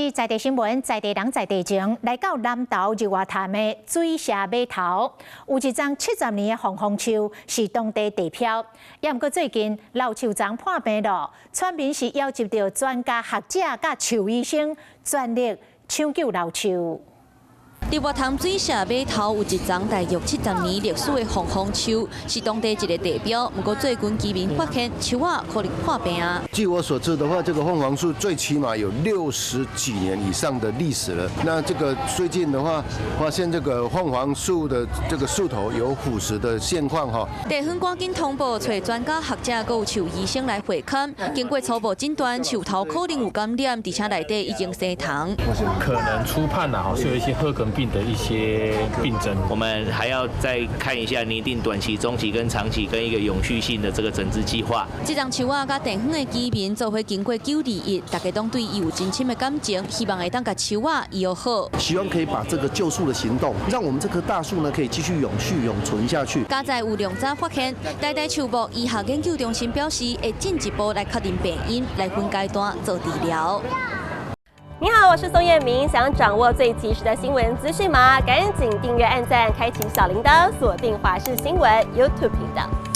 視在地新聞，在地人在地情，來到南投日月潭的水社碼頭，有一叢70年的鳳凰樹是當地地標。也毋過最近老樹叢破病咯，村民是邀集著專家學者佮樹醫生，全力搶救老樹。日月潭水社碼頭有一叢大約70年歷史的鳳凰樹，是當地一个地標。毋過最近居民發現樹仔可能破病啊。據我所知的話，這個鳳凰樹最起碼有60幾年以上的歷史了。那這個最近的話，發現這個鳳凰樹的這個樹頭有腐蝕的現況哈。地方趕緊通報，揣專家學者閣有樹醫生來會勘。經過初步診斷，樹頭可能有感染，而且內底已經生蟲。可能初判啊，是有一些褐梗病的一些病徵，我們還要再看一下擬定短期、中期跟長期跟一個永續性的這個整治計劃。這叢樹仔佮地方的居民做伙經過921，大家攏對伊有真深的感情，希望會當共樹仔醫好。希望可以把這個救樹的行動，讓我們這棵大樹呢可以繼續永續永存下去。佳哉有良早發現，台大樹木醫學研究中心表示，會進一步來確認病因，來分階段做治療。你好，我是宋燕明，想掌握最及時的新聞資訊嗎？趕緊訂閱、按讚、開啟小鈴鐺，鎖定華視新聞 YouTube 頻道。